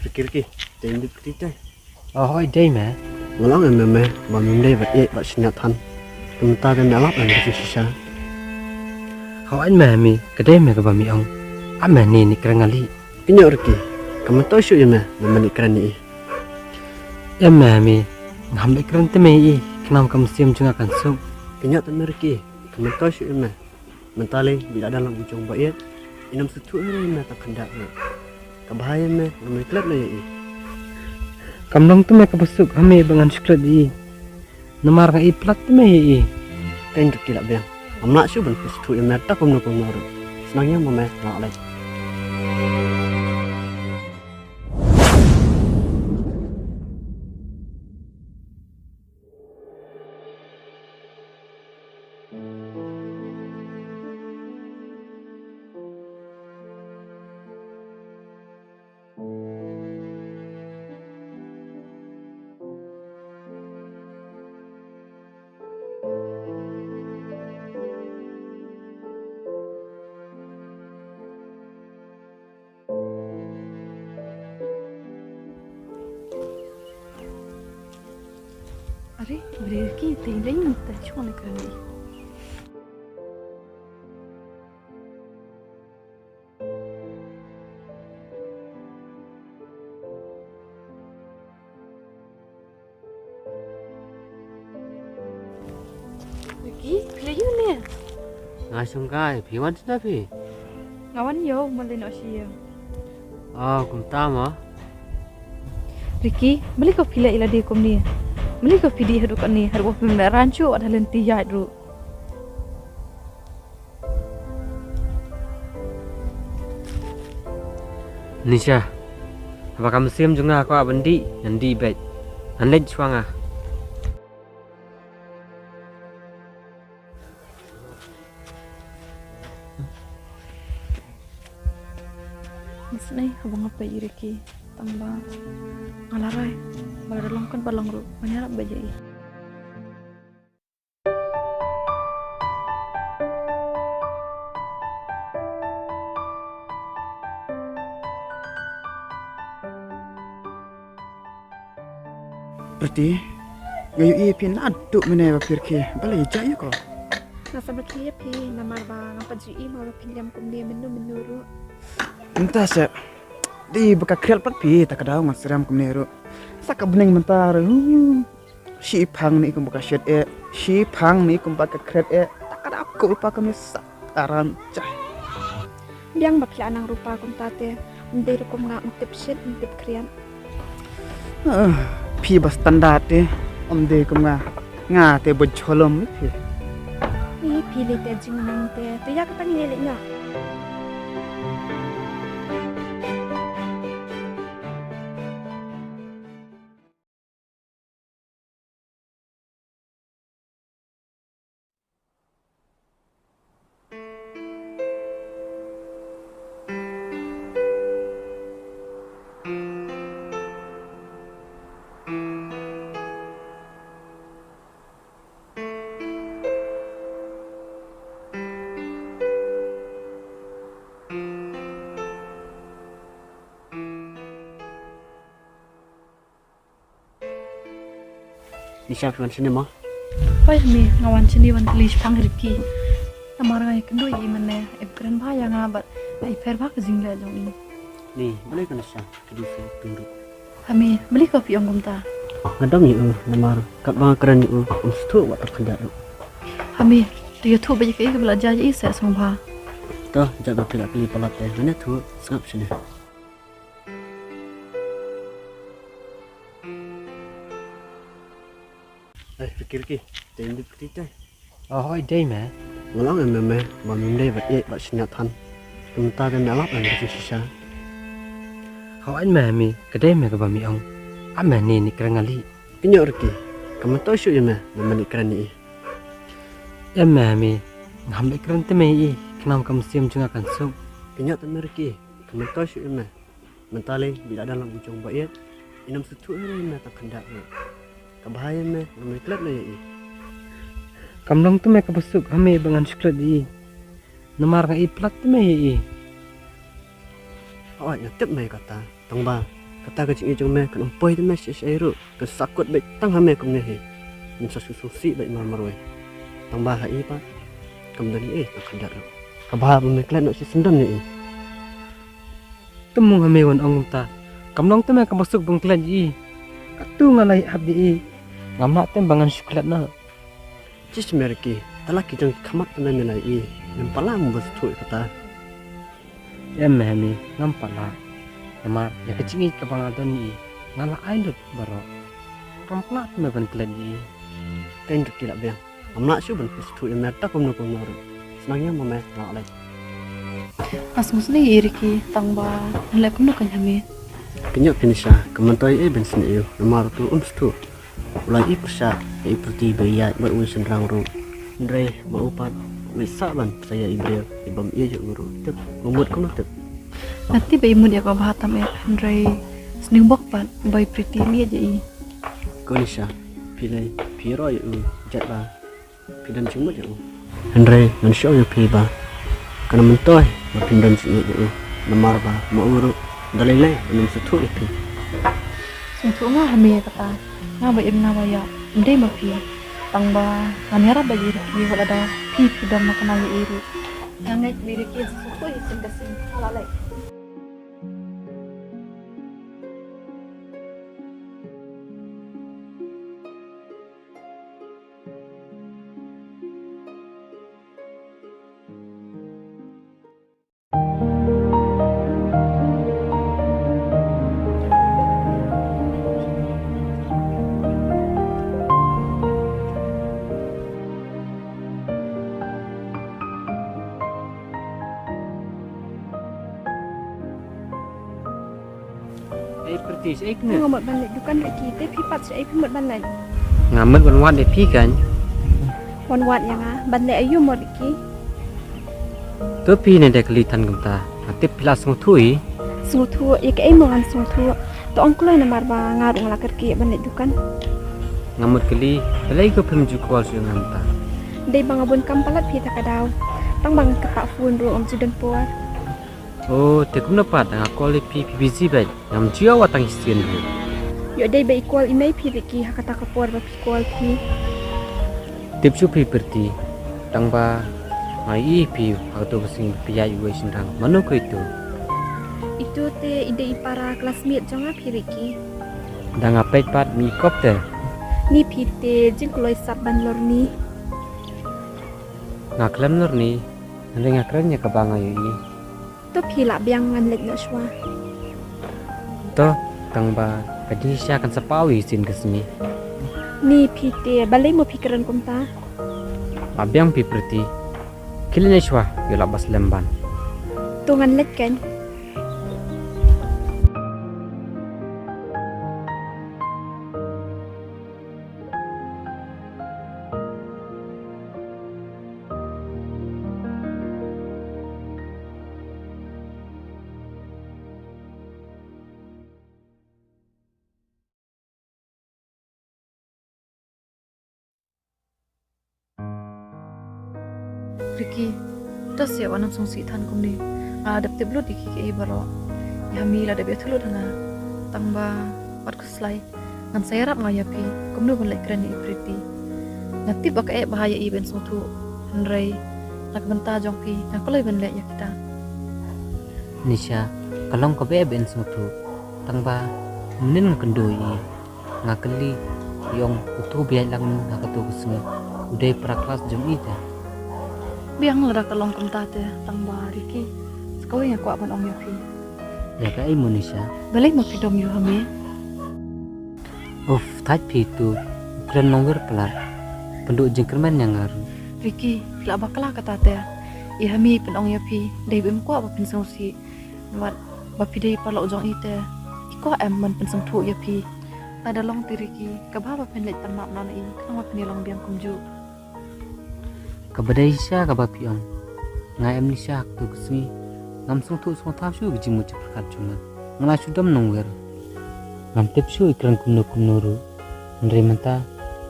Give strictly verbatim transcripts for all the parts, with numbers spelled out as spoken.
Riki, Riki, te ym dei pyrthei te. Oh, hooid, dei me. Nga la ong ïa me, me ba mem dei bad ïeit bad shaniah than. Te mynta te me lap ïa nga shisha. Hooid me, me, ka dei me kaba me ong. Ap me, ne ne kren nga leh. Kynnoh Riki, ka myntoi shuh ïa me, me ban ïakren ïa i. Em me, me, ngam leh kren te me ïa i, khnang ba ka mynsiem jong nga kan suk. Kynnoh te me Riki, ka myntoi shuh ïa me. Mynta lei, bit la dang la bujong ba ïeit, i nym sngewthuh ïa me tang khyndiat ruh. Ka bha ïa me, ngam leh klet noh ïa i. Kam long te me kaba suk ha me ba ngan shu klet ïa i. Namar nga ïeit palat te me ïa i. Teng Riki la biang. Ngam lah shuh ban pynsngewthuh ïa me da kumno kumno ruh. Sdang ïa me, me lah lei. Are, bri ki te leng ta chong ne kane. Ki, phi la ïoh ne? Nga shong kai, phi wan shano phi? Nga wan ïew, ma lei noh shi ïew. Oh, kumta mo. Riki, balei ko phi leh ïa lade kumne? Balei ko phi dih haduh kane, haduh ba phim leh rancho, wat ha lynti ïaid ruh. Nisha, haba ka mynsiem jong nga ka kwah ban dih, ngan dih beit. Ngan leit shuwa nga. Isynei haba nga peit ïa Riki, tang ba nga la rai ba lada long kan ba long ruh, ban ïarap beit ïa i. Priti, nga ïohi ïa phi naduh mynne ba phi rkhie, balei jia ïa ko? Nga sa rkhie ïa phi namar ba nga pat ju ïohi ma ba phi lem kumne mynno mynno ruh. Mynta seh, dei ba ka khriat pat phi, ta ka daw ngan srem kumne ruh. Sa ka bneng mynta ruh. Shi phang ni kumba ka shet eh, shi phang ni kumba ka khret eh, ta ka da ko rupa ka misa aram chai. Biang ba phi la nang rupa kumta te, ym dei rukom nga, ym tip shet, ym tip khriat. Ah, phi ba standard te, ym dei kum nga, nga te ba jholom phi. Ni phi lei te jingnang te, te ïa kata ngi lei nga. Nisha, phi wan shane mo? Hooid me, nga wan shane wan kylli shaphang Riki. Namar nga ïakynduh ïa i mynne, i kren bha ïa nga bad i pher bha ka jingleh jong i. Ni, balei ko Nisha, ka dei sa tu ruh. Ha me, balei ko phi ong kumta? Nga dom ïa u, namar katba nga kren ïa u, um sngewthuh wat tang khyndiat ruh. Ha me, to ïathuh beit ïa kaei kaba la jia ïa i seh sngewbha. To, jia ba phi la kylli palat te, ngan ïathuh, sngap shane. Eh, Riki, Riki, te ym dei pyrthei te. Oh, hooid, dei me. Nga la ong ïa me, me ba mem dei bad ïeit bad shaniah than. Te mynta te me lap ïa nga shisha. Hooid me, me, ka dei me kaba me ong. Ap me, ne ne kren nga leh. Kynnoh Riki, ka myntoi shuh ïa me, me ban ïakren ïa i. Em me, me, ngam leh kren te me ïa i, khnang ba ka mynsiem jong nga kan suk. Kynnoh te me Riki, ka myntoi shuh ïa me. Mynta lei, bit la dang la bujong ba ïeit, i nym sngewthuh ïa me tang khyndiat ruh. Ka bha ïa me, ngam leh klet noh ïa i. Kam long te me kaba suk ha me ba ngan shu klet ïa i. Namar nga ïeit palat te me ïa i. Hooid, nga tip me ïa kata, tang ba Kata ka jingïeit jong me kan ym poi da me shi shi ruh. Kan sa kut beit tang ha me kumne hi. Ngin sa shu sngewsih beit mar marwei. Tang ba ha i pat kam don ei tang khyndiat ruh. Ka bha ba me klet noh shi syndon ïa i. Te mung ha me wan ong kumta. Kam long te me kaba suk ban klet ïa i. Katu nga la ïa hap ïa i. Ngam lah te ba ngan shu klet noh. Jish me Ricky, tala ki jong ki khmat tymmen me la ïohi, mem pat lah mo ban sngewthuh ïa kata. Em me Hemi, ngam pat lah. Namar ïa ka jingïeit kaba nga don ïa i, nga la ai lut baroh. Ngam pat lah me ban klet ïa i. Teng Ricky la biang. Ngam lah shuh ban sngewthuh ïa me da kumno kumno ruh. Sdang ïa ma me nga la leit. Nga sngewsynei ïa i Ricky, tang ba ngan leh kumno kein Hemi. Pynïoh pynïoh sha, ka myntoi ei ban sngewthuh ïa u, namar utu um sngewthuh. U la ïohi pyrshah ïa i Priti ba ïaid bad uwei u shynrang ruh. Hynrei ma u pat u ïohi sah ban pyrshah ïa i briew, i bym ïohi ïa u ruh. Tip, u mut kumno tip. Nga tip ba i mut ïa ka bha tam eh, hynrei sniewbok pat ba i Priti im ïeit ïa i. Ko Nisha, phi lei, phi ïaroh ïa u, jait ba phi don jingmut ïa u. Hynrei ngan shu ong ïa phi ba kan ym myntoi ba phin don jingïeit ïa u. Namar ba ma u ruh da lei lei un ym sngewthuh ïa phi. Sngewthuh nga Hemi ïa kata. Nga ba im nga ba ïap. Ym dei ma phi. Tang ba ngan ïarap bad i Ricky wat lada phi phi don na kane ïa i ruh. Nga ngeit ba i Ricky sngewthuh ïa i sien ka sien. Nga la leit. Ei Priti, shaei kane? Nga mut ban leit dukan Ricky, te phi pat shaei phi mut ban leit? Nga mut wan wad ïa phi kan. Wan wad ïa nga, ban leit aïu mo Ricky? To phi ne da kylli than kumta, nga tip phi la sngewthuh hi. Sngewthuh, ïa kaei mo ngan sngewthuh. To ong kloi namar ba nga ruh nga la kyrkieh ban leit dukan. Nga mut kylli, balei ko phim ju call shuh ïa nga mynta? Dei ba nga bun kam palat phi ta ka daw. Tang ba nga kata phone ruh ngam ju don por. Oh, te kumno pat, nga call ïa phi, phi busy beit. Ngam ju ïoh wat tang shisien ruh. Ïoh dei ba i call i mei phi Ricky ha kata ka por ba phi call phi. Tip shuh phi Priti, tang ba nga ïohi phi ha kato ka sngi ba phi ïaid uwei u shynrang. Mano ko itu? Itu te i dei i para classmate jong nga phi Ricky. Da nga peit pat mi kop te. Ni phi te jingkloi sap ban lorni. Nga khlem lorni, hynrei nga kren ïa kaba nga ïohi. To phi lah biang ngan leit noh shuwa. To, tang ba ka jingshisha kan sa paw hi sien ka sngi. Ni phi te, balei mo phi kren kumta? Lah biang phi Priti. Khie leit noh shuwa, ïoh lah ba slem ban. To ngan leit kan. Ricky, to sngewsih wat nym sngewsih than kumne. Nga la dep tip lut ïa kiei kiei baroh. Ïa Hemi la dep ïathuh lut ha nga. Tang ba wat khuslai. Ngan sa ïarap nga ïa phi, kumno ban leh kren ïa i Priti. Nga tip ba ka eh bha ïa i ban sngewthuh, hynrei na ka bynta jong phi, nga kloi ban leh ïa kita. Nisha, ka long kaba eh ban sngewthuh, tang ba mynnin nga kynduh ïa i, nga kylli, i ong uto ba ïaid lang ha kato ka sngi u dei para klas jong i te. Biang lada ka long kumta te, tang ba Ricky, sa kawei nga kwah ban ong ïa phi. Ïa kaei mo Nisha? Balei mo phi dom ïa u Hemi? Uff, thait phi tu, u kren nongwei palat. Pynduh jingkyrmen ïa nga ruh. Ricky, phi lah bakla kata te. I Hemi pynong ïa phi, dei ba im kwah ba phin sngewsih. Wat ba phi dei paralok jong i te, i kwah em ban pynsngewthuh ïa phi. Lada long te Ricky, kaba bha ba phin leit pan map noh na i, khnang ba phin ïa long biang kumjuh. Kaba dei shisha kaba phi ong. Nga em Nisha ha kato ka sngi. Ngam sngewthuh sngewthaw shuh ïa ka jingmut jingpyrkhat jong nga. Nga la shu dom nongwei. Ngam tip shuh i kren kumno kumno ruh. Hynrei mynta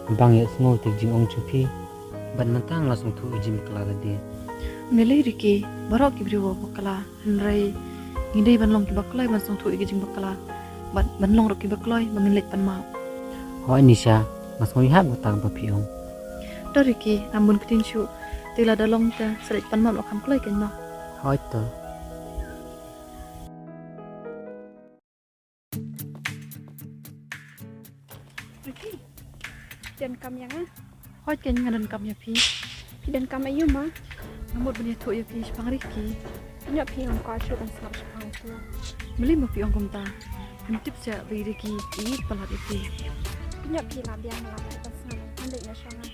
nga bang ïohsngew ïa ka jingong jong phi. Bad mynta nga la sngewthuh ïa ka jingbakla lade. Ym lei Ricky, baroh ki briew ba bakla. Hynrei ngi dei ban long kiba kloi ban sngewthuh ïa ka jingbakla. Ban ban long ruh kiba kloi ba ngin leit pan map. Hooid Nisha, nga sngewbha ïa kata kaba phi ong. To Ricky, ym bun ktien shuh. Te lada long te sa leit pan map noh kham kloi kein mo. Hooid to. Ricky, phi donkam ïa nga? Hooid kein nga donkam ïa phi. Phi donkam aïu ma? Nga mut ban ïathuh ïa phi shaphang Ricky. Phi ïoh phi ngam kwah shuh ban sngap shaphang u. Balei ma phi ong kumta? Phim tip shuh ba i Ricky i ïeit palat ïa phi. Phi ïoh phi la biang la ban sngap. Ngan leit noh sha nga.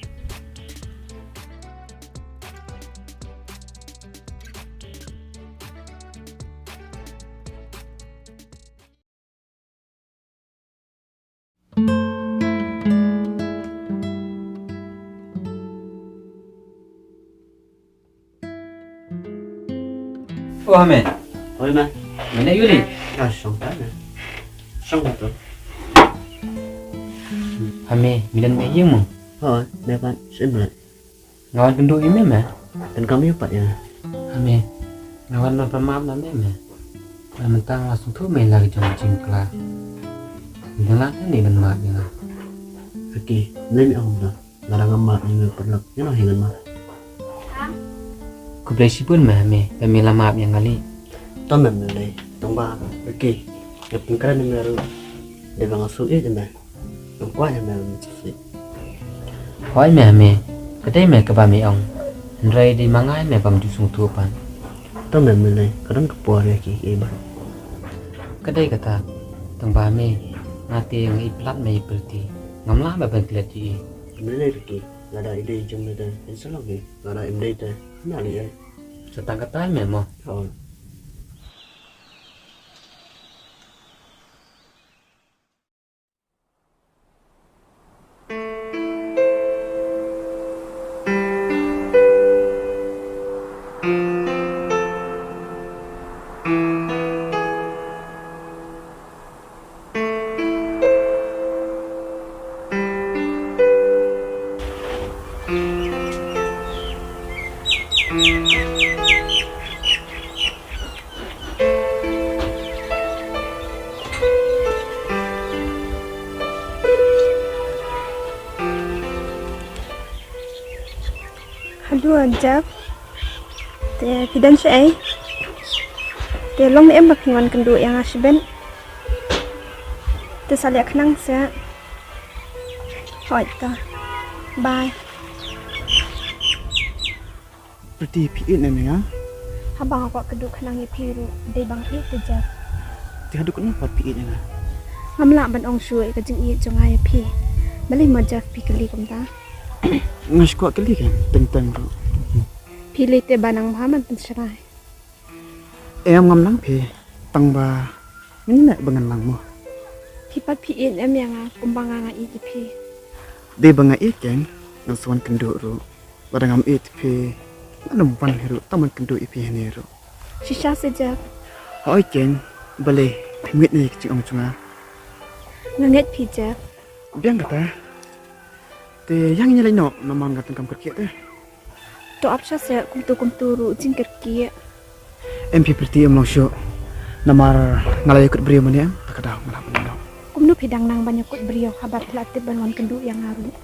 O Hame. Hooid ma. Me neh aïu lei? Nga shong pat ma. Shong pat to. Hame, me don beh ïing mo? Hooid, beh pat, shim beh. Nga wan kynduh ïa me ma. Pyndonkam ïa pat ïa. Hame, nga wan ban pan map na me ma. Nga mynta nga la sngewthuh me la ka jong ka jingkla. Nga la ne ban map ïa nga. Ricky, me me ong da. Lada ngam map ïa me paralok, ïa no hi ngan map. Khublei shibun ma Hame, ba me la map ïa nga lei. To mem me lei, tang ba Ricky, nga pynkren ïa me ruh. Dei ba nga shu ïeit ïa me. Ngam kwah ïa me ban shu ïeit. Hooid ma Hame, ka dei ma kaba me ong. Hynrei dei ma nga ïa me bym ju sngewthuh pat. To mem me lei, ka don ka por ïa kiei kiei ba. Ka dei kata, tang ba me, nga te nga ïeit palat ma i Pretty. Ngam lah ba ban klet ïa i. Me lei Ricky, lada i dei jong me te, in sa long hi, lada im dei te, na lei ei. Sa tang kata me mo. Hooid. Haduh Jeff. Te phi don shaei? Te long ne em ba phin wan kynduh ïa nga shibit? Te sa leh khnang seh. Hooid to. Bye. Pretty, phi ïeit ne em ïa nga? Haba nga kwah kynduh khnang ïa phi ruh dei ba nga ïeit te Jeff. Te haduh katno pat phi ïeit ïa nga? Ngam lah ban ong shuh ïa ka jingïeit jong nga ïa phi. Balei mo Jeff phi kylli kumta? Nga shu kwah kylli kein, teng teng ruh. Phi lei te ba nang bha man pynshrai. Em, ngam nang phi, tang ba ngin neh ba ngan nang mo. Phi pat phi ïeit em ïa nga kumba nga nga ïeit ïa phi? Dei ba nga ïeit kein, ngan sa wan kynduh ruh. Lada ngam ïeit ïa phi, ngan ym wan hi ruh, tang ban kynduh ïa phi hangne ruh. Shisha se Jeff? Hooid kein, balei, phim ngeit ïa ka jingong jong nga? Nga ngeit phi Jeff. Biang kata. Te ïa ngin ïa leit noh, namar nga donkam kyrkieh te. To ap sha seh, kumto kumto ruh jingkyrkieh. Em phi Pretty, em long shuh. Namar nga la ïakut briew mynne em, ta ka daw nga la ban noh. Kumno phi dang nang ban ïakut briew haba phi la tip ban wan kynduh ïa nga ruh?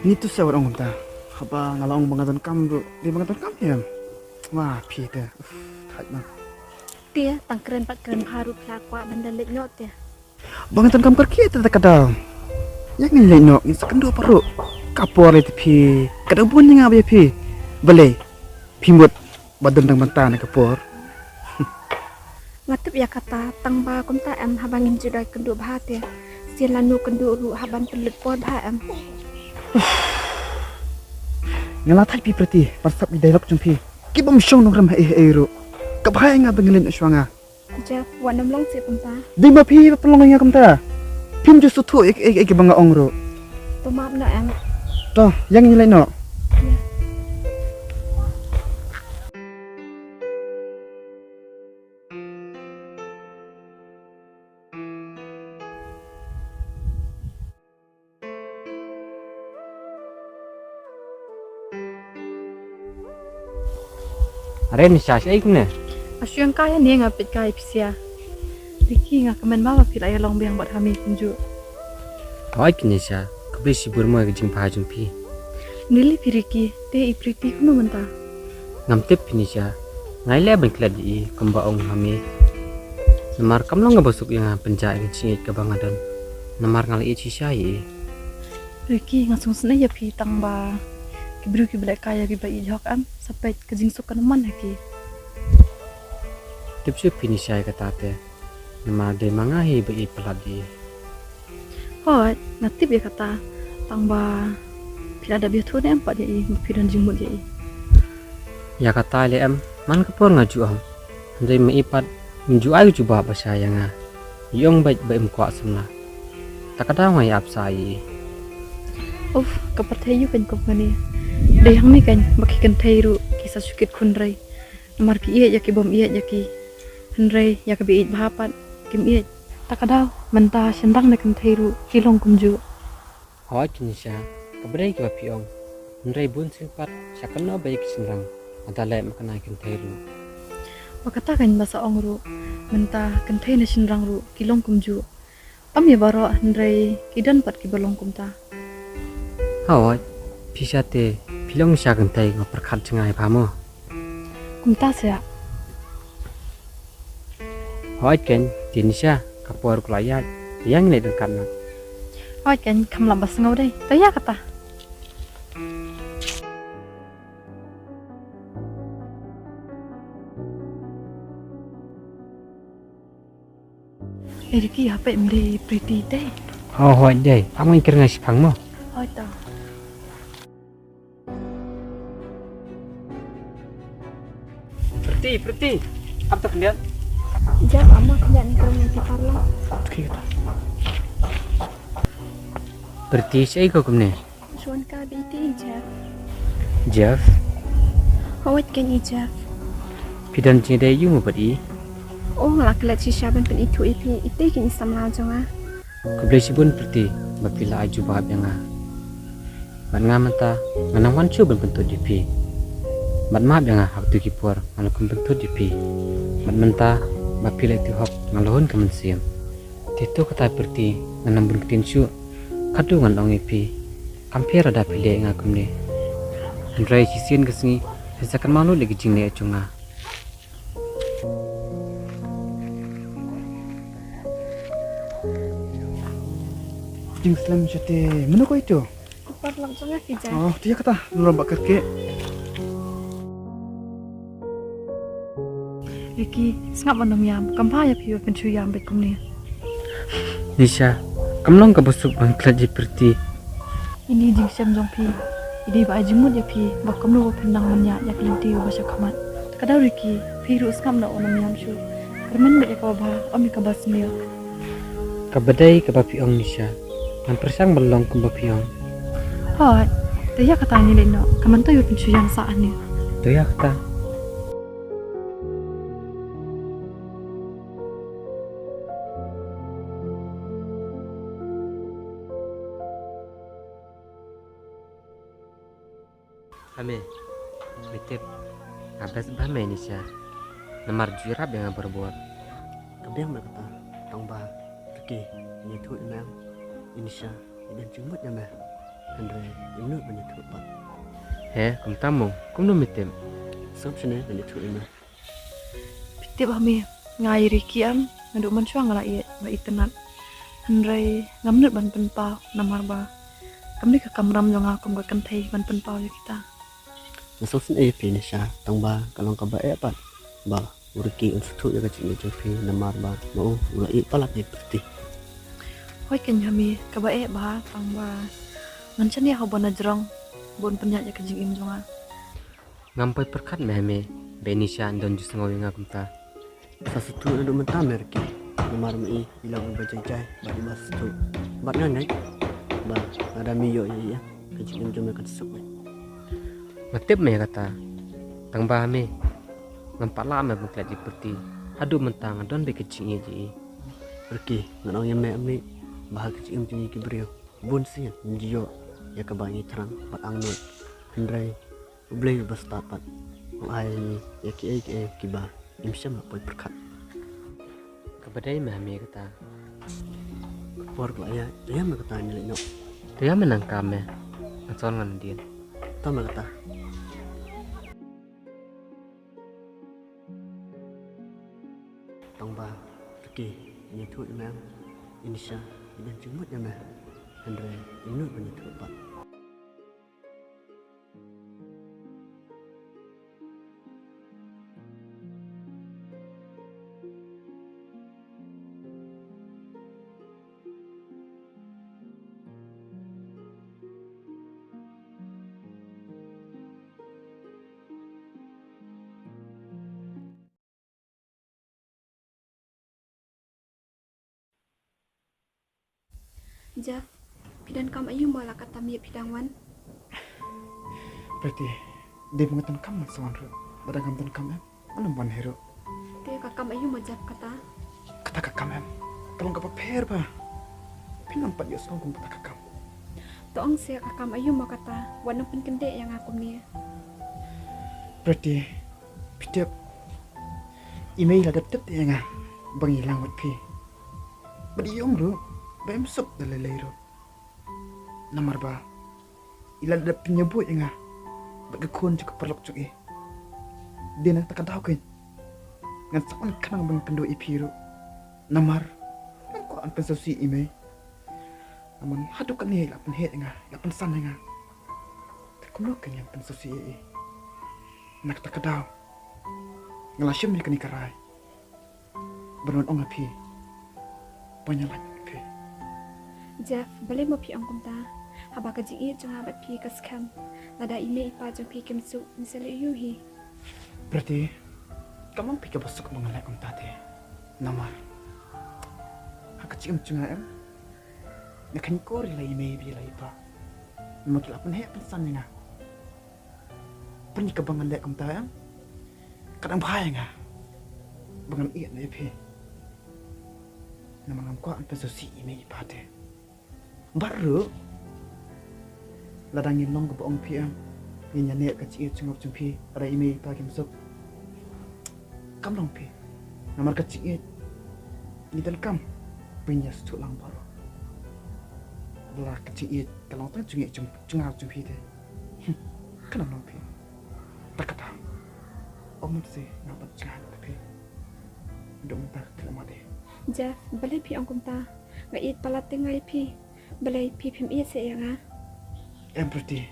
Ngi tu seh wat ong kumta. Haba nga la ong ba nga donkam ruh, dei ba nga donkam em. Wa phi te. Uff, thait ma. Te tang kren pat kren bha ruh phi la kwah ban da leit noh te. Ba nga donkam kyrkieh te da ka daw. Ïa ngin leit noh ngin sa kynduh pat ruh. Ka por lei te phi ka dang bun ïa nga bad ïa phi. Balei phi mut ba don dang bynta na ka por? Nga tip ïa kata tang ba kumta em haba ngim ju dei kynduh bha te. Sien lano kynduh ruh haba pynlut por bha em. Nga la thait phi Pretty ban sap ïa ki dialogue jong phi. Ki bym shong nongrim haei haei ruh. Ka bha ïa nga ba ngin leit noh shuwa nga. Jeff, wat nym long shuh kumta. Dei ma phi ba pynlong ïa nga kumta. Phim ju sngewthuh ïa, ïa, ïa kiba nga ong ruh. To map noh em. To, ïa ngin leit noh. Ïa. Are Nisha, shaei kumne? Nga shu ïeng kai hangne, nga peit kai phi sha. Ricky, nga kmen ba phi la ïa long biang bad Hami kumjuh. Hooid keiñ Nisha, khublei shibun mo ïa ka jingbha jong phi. Nili phi Ricky, te i Priti kumno mynta? Ngam tip phi Nisha, nga ïaleh ban klet ïa i kumba ong Hami. Namar kam long kaba suk ïa nga ban jah ïa ka jingïeit kaba nga don. Namar nga la ïeit shisha ïa i. Ricky, nga sngewsynei ïa phi tang ba ki briew kiba lehkai ïa kiba ïeit hok em, sa peit ka jingsuk kan ym man ha ki. Tip shuh phi Nisha ïa kata te. Namar dei ma nga hi ba ïeit palat ïa i. Hooid, nga tip ïa kata. Tang ba phi la dep ïathuh ne em pat ïa i ba phi don jingmut ïa i? Ïa kata lei em, man ka por nga ju ong. Hynrei ma i pat ym ju ai ka jubab ba shai ïa nga. I ong beit ba im kwah samla. Ta ka daw nga ïa ap sa ïa i. Uff, ka pyrthei ïoh keiñ kum kane. Dei hangne keiñ ba ki kynthei ruh ki sa shu kit khun rei. Namar ki ïeit ïa ki bym ïeit ïa ki. Hynrei ïa kaba ïeit bha pat kim ïeit. Ta ka daw mynta shynrang ne kynthei ruh ki long kumjuh. Hooid keiñ Nisha, kaba dei kaba phi ong. Hynrei bun sien pat sha kynnoh ba ïa ki shynrang lada leh makna ïa ki kynthei ruh. Ba kata keiñ ba sa ong ruh, mynta kynthei ne shynrang ruh ki long kumjuh. Ym ïa baroh hynrei ki don pat kiba long kumta. Hooid, phi sha te phi long sha kynthei ba pyrkhat jngai bha mo. Kumta sha. Hooid keiñ, te Nisha, ka por ka la ïaid, ïa ngin leit ryngkat noh. Hooid keiñ, kham lah ba sngew dei. To ïa kata. Eh Ricky, hapdeng ym dei Priti te. Oh, hooid dei. Ap ngan kyrngai shiphang mo. Hooid to. Priti, Priti. Ap to khyndiat. Jap, ap ma khyndiat, ni kyrngai ki parlor. Priti, shaei ko kumne? Shuwa ka ba ïeit ïa i Jeff. Jeff? Hooid keiñ i Jeff. Phi don jingïadei aiu mo bad i? Oh, nga la klet shisha ban pynithuh ïa phi, ite keiñ i samla jong nga. Khublei shibun Priti ba phi la ai jubab ïa nga. Bad nga mynta nga nang wan shuh ban pynthut ïa phi. Bad map ïa nga ha kito ki por nga la kham pynthut ïa phi. Bad mynta ba phi la ithuh hok nga la hun ka mynsiem. Te to kata Priti, ngan ym bun ktien shuh. Khadduh ngan ong ïa phi, kam pher lada phi leh ïa nga kumne. Hynrei shisien ka sngi phin sa kynmaw lut ïa ka jingleh jong nga. Jingslem shatei, mano ko ito? Ka parlok jong nga ki Jeff. Oh, to ïa kata, ngan ïa bak kyrkieh. Ricky, sngap ban ym ïam, kam bha ïa phi ba phin shu ïam beit kumne. Nisha, kam long kaba suk ban klet ïa Priti. Ine i jingshem jong phi i dei ba ai jingmut ïa phi ba kumno ba phin nang mynjat ïa ka lynti ba sha khmat. Ka daw Ricky, phi ruh sngap noh ban ym ïam shuh. Kyrmen beit ïa kaba bha, ym ïa kaba sniew. Kaba dei kaba phi ong Nisha, ngan pyrshang ban long kumba phi ong. Hooid, to ïa kata ngi leit noh, ka mynta ïoh phin shu ïam sah hangne. To ïa kata. Hame, me tip, nga best bha me Nisha. Namar ju ïarap ïa nga barabor. Ka biang bha kata, tang ba Ricky, ngi ïathuh ïa me, i Nisha i don jingmut ïa me. Hynrei im nud ban ïathuh pat. He, kumta mo, kumno me tip? Sngap shane ban ïathuh ïa me. Phi tip Hami, nga ïa Ricky em, naduh mynshuwa nga la ïeit bad itynnad. Hynrei ngam nud ban pynpaw namar ba kam dei ka kamram jong nga kum ka kynthei ban pynpaw ïa kita. Nga sngewsynei ïa phi Nisha, tang ba ka long kaba eh pat ba u Ricky un sngewthuh ïa ka jingïeit jong phi namar ba ma u u la ïeit palat ïa Priti. Hooid keiñ Hami, kaba eh bha tang ba ngan shaniah haba na jrong ba un pynïaid ïa ka jingim jong nga. Ngam poi pyrkhat me Hami ba i Nisha yn don ju sngew ïa nga kumta. Sa sngewthuh naduh mynta me Ricky, namar ma i i long uba jai jai bad uba sngewthuh. Bad nga ngeit ba lada me ïoh ïa i, ka jingim jong me kan suk beit. Nga tip me ïa kata. Tang ba Hami, ngam pat lah me ban klet ïa Priti. Haduh mynta nga don beit ka jingïeit ïa i. Ricky, ngan ong ïa me Hami ba ha ka jingim jong ngi ki briew bun sien ngim ju ïoh ïa kaba ngi thrang bad angnud. Hynrei U Blei uba stad pat u ai ïa ngi ïa kiei kiei kiba ngim shym la poi pyrkhat. Ka Ba dei me ha me kata. Por ko aya, aya me kata ni lek nok. Te ïa me nang kam me. Ngan son ngan dien. Tang me kata. Tang ba, Ricky, ini tu ïa me. Ini sha, ini jingmut ïa me. Hynrei, ini ban ini tu ba. Jeff, phi donkam aïu mo la katta ïa phi dang wan? Priti, dei ba nga donkam man sa wan ruh. Ba dang kam donkam em, ngan ym wan hi ruh. Te ka kam aïu mo Jeff kata? Kata ka kam em, ka long kaba pher ba. Phin nang pat ïohsngew kum kata ka kam. To ong seh ka kam aïu mo kata, wat nang pynkyndit ïa nga kumne. Priti, phi tip, i mei i la dep tip ïa nga ba ngi lang bad phi. Bad i ong ruh ba im suk da lei lei ruh. Namar ba i la dep pynïabuit ïa nga bad ka khun jong ka paralok jong i. Dei na kata ka daw keiñ ngan sa wan khnang ban kynduh ïa phi ruh. Namar ngam kwah ban pynsngewsih ïa i mei. Namar haduh kane i la pynheh ïa nga, i la pynsan ïa nga. Te kumno keiñ ngan pynsngewsih ïa i? Na kata ka daw nga la shim ïa kane ka rai ban wan ong ha phi ba ngan ïalait bad phi. Jeff, balei mo phi ong kumta? Haba ka jingïeit jong nga bad phi ka skhem, lada i mei i pa jong phi kim suk, ngi sa leh aïu hi? Priti, kam long phi kaba suk ba ngan leh kumta te. Namar ha ka jingim jong nga em, nga kheiñ kor ïa la i mei bad ïa la i pa. Namar ki la pynheh pynsan ïa nga. Pynban kaba ngan leh kumta em, ka dang bha ïa nga ba ngan ïeit noh ïa phi. Namar ngam kwah ban pynsngewsih ïa i mei i pa te. Bad ruh lada ngin long kaba ong phi em, ngin ïaneh ka jingïeit jong nga bad jong phi, lada i mei i pa kim suk, kam long phi. Namar ka jingïeit ngi donkam ba ngin ïasngewthuh lang baroh. Lada ka jingïeit ka long tang jingïeit jong, jong nga bad jong phi te, hmm, kan ym long phi. Ta kata, ong mynsiem nga ban jngai na phi. Dang mynta ka khlem ade. Jeff, balei phi ong kumta? Nga ïeit palat te nga ïa phi. Balei phi phim ïeit seh ïa nga? Em Priti,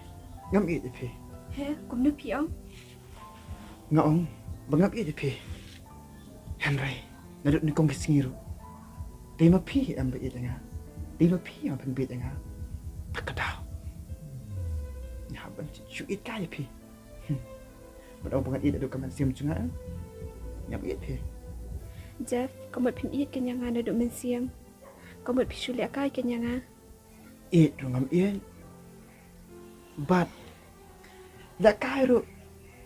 ngam ïeit ïa phi. He, kumno phi ong? Nga ong ba ngam ïeit ïa phi. Hynrei naduh nyngkong ki sngi ruh, dei ma phi em ba ïeit ïa nga. Dei ma phi em ba pynbieit ïa nga. Ta ka daw nga hap ban shu ïeit kai ïa phi. Hmm. Bad ong ba ngan ïeit naduh ka mynsiem jong nga, eh? Ngam ïeit phi. Jeff, ka mut phim ïeit keiñ ïa nga naduh mynsiem. Ka mut phi shu lehkai keiñ ïa nga. Ïeit ruh ngam ïeit. Bad lehkai ruh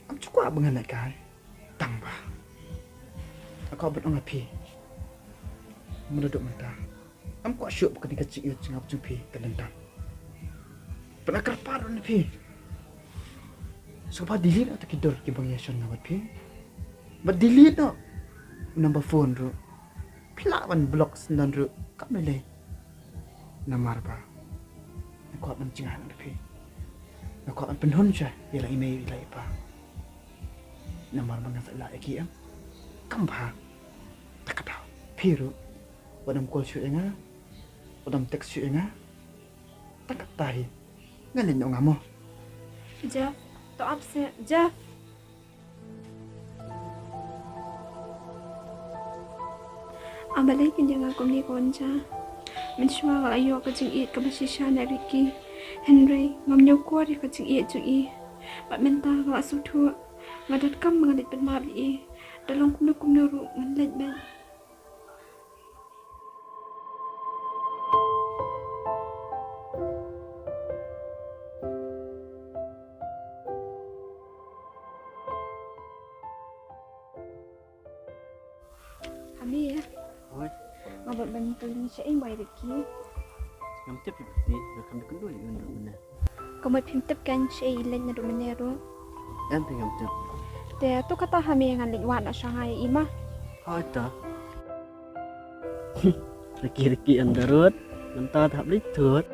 ngam ju kwah ba ngan lehkai. Tang ba nga kwah ban ong ha phi, mut naduh mynta ngam kwah shuh ba kane ka jingïeit jong nga bad jong phi kan dang tam. Bad nga kyrpad ruh na phi, sngewbha delete noh kita ki dur kiba ngi ïashon nga bad phi. Bad delete noh number phone ruh. Phi lah ban block shen don ruh, kam lei lei. Namar ba nga kwah ban jngai na phi. Nga kwah ban pynhun sha ïa la i mei ïa la i pa. Namar ba ngan sa lah ïa ki em, kam bha. Ta ka daw phi ruh wat nym call shuh ïa nga, wat nym text shuh ïa nga. Ta kata hi, ngan leit noh nga mo. Jeff, to ap seh Jeff. Balei phin ïa nga kumne ko Anja? Mynshuwa nga la ïoh ka jingïeit kaba shisha na Ricky. Hynrei ngam ñiewkor ïa ka jingïeit jong i. Bad mynta nga la sngewthuh, nga donkam ba ngan leit bad map ïa i. Da long kumno kumno ruh ngan leit bad. Hami ïa. Hoi. Nga bad ban kylli shaei mo ïa Ricky. Ngam tip ïa phi, nga kam da kynduh ïa u naduh mynne. Ka mut phim tip kan shaei i leit naduh mynne ruh. Em phi ngam tip. Te to kata hami ngan leit wad noh sha nga ïa i ma. Hoi ta. Ricky, Ricky on the road. Mynta te hap leit thut.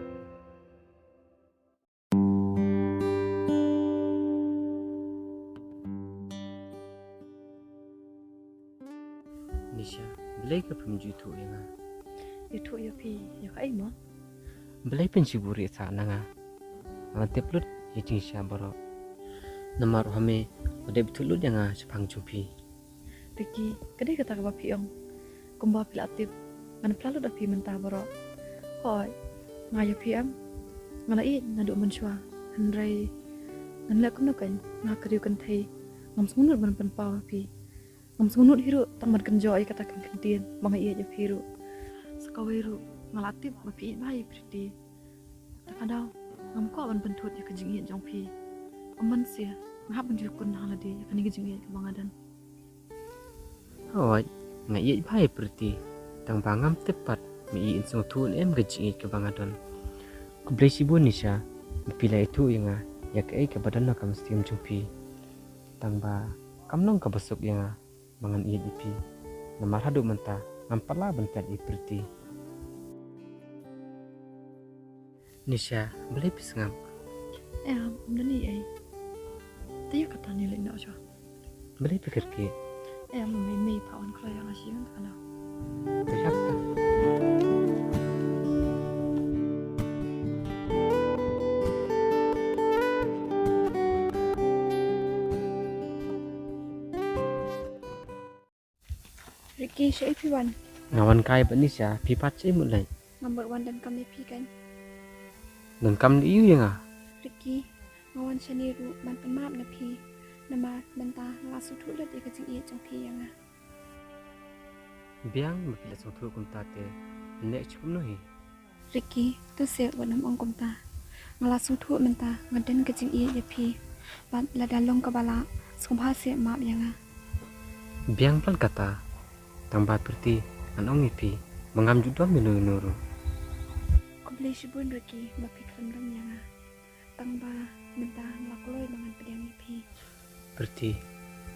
Nisha, balei ka phim ju ïathuh ïa nga? Ïathuh ïa phi ïa kaei mo? Balei phin shu buhrieh sah na nga? Nga tip lut ïa jingshisha baroh. Namar u Hame u dep ïathuh lut ïa nga shaphang jong phi. Ricky, ka dei kata kaba phi ong. Kumba phi la tip, ngan phla lut ïa phi mynta baroh. Hooid, nga ïa phi em, nga la ïeit naduh mynshuwa. Hynrei ngan leh kumno keiñ, nga ka riew kynthei. Ngam sngewnud ban pynpaw ïa phi. Ngam sngewnud hi ruh tang ban kynjoh ïa kata ka kyntien ba nga ïeit ïa phi ruh. Sa kawei ruh, nga la tip ba phi ïeit bha ïa i Priti. Te ka daw ngam kwah ban pynthut ïa ka jingïeit jong phi. Ym mynsiem nga hap ban ju kun ha lade ïa kane ka jingïeit kaba nga don. Hooid, nga ïeit bha ïa i Priti, tang ba ngam tip pat ma i in sngewthuh ne em ka jingïeit kaba nga don. Khublei shibun Nisha, ba phi la ïathuh ïa nga ïa kaei kaba don ha ka mynsiem jong phi. Tang ba kam long kaba suk ïa nga ba ngan ïeit ïa phi. Namar haduh mynta ngam pat lah ban phet ïa i Priti. Nisha, balei phi sngap? Em, ym don ei ei. Te ïa kata ngi leit noh shuwa. Balei phi kyrkieh? Em, mei mei pat wan kloi ïa nga shuwa kata. Te ïa kata. Ricky, shaei phi wan? Nga wan kai bad Nisha, phi pat shaei mut leit? Nga mut wan donkam ïa phi keiñ. Donkam ïa u ïa nga? Ricky, nga wan shane ruh ban pan map na phi. Namar mynta nga la sngewthuh lut ïa ka jingïeit jong phi ïa nga. Biang ba phi la sngewthuh kumta te, neh shu kumno hi? Ricky, to seh wat nym ong kumta. Nga la sngewthuh mynta nga don ka jingïeit ïa phi. Bad lada long kaba lah, sngewbha seh map ïa nga. Biang pat kata, tang ba Priti, ngan ong ïa phi ba ngam ju dom ïa uno uno ruh. Khublei shibun Ricky ba phi khlem dom ïa nga. Tang ba mynta nga la kloi ba ngan pdiang ïa phi. Priti,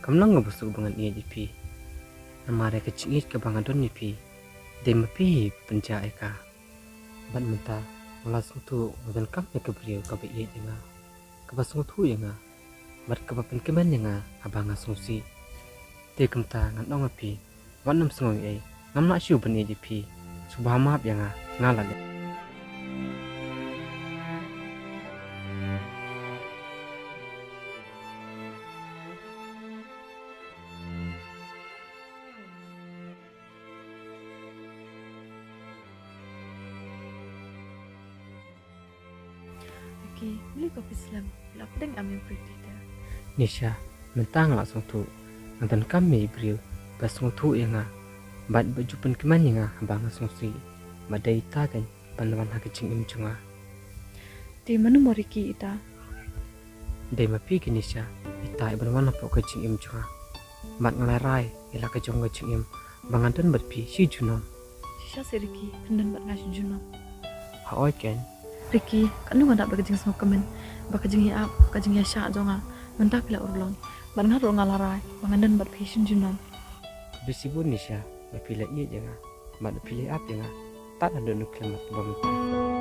kam long kaba suk ba ngan ïeit ïa phi. Namar ïa ka jingïeit kaba nga don ïa phi, dei ma phi ba pynjah ïa ka. Bad mynta nga la sngewthuh nga donkam ïa ka briew kaba ïeit ïa nga, kaba sngewthuh ïa nga bad kaba pynkmen ïa nga haba nga sngewsih. Te kumta ngan ong ïa phi, wat nym sngew ei ei, ngam lah shuh ban ïeit ïa phi. Sngewbha map ïa nga, nga la leh. Ricky, balei ko phi slem? Phi la pdiang em ïa u Priti te? Nisha, mynta nga la sngewthuh nga donkam ïa i briew ba sngewthuh ïa nga bad ba ju pynkmen ïa nga haba nga sngewsih. Bad dei ita keiñ ban wan ha ka jingim jong nga. Te mano mo Ricky ita? Dei ma phi keiñ Nisha, ita i ban wan hapoh ka jingim jong nga. Bad nga la rai ïa la ka jong ka jingim ba ngan don bad phi shi junom. Shisha seh Ricky, phin don bad nga shi junom? Hooid keiñ. Ricky, katno nga dap da ka jingsngewkmen bad ka jingïaap, ka jingïashah jong nga. Mynta phi la urlong bad nga ruh nga la rai ba ngan don bad phi shi junom. Khublei shibun Nisha ba phi la ïeit ïa nga bad ba phi la ïaap ïa nga tad haduh khyllipmat ba mynta.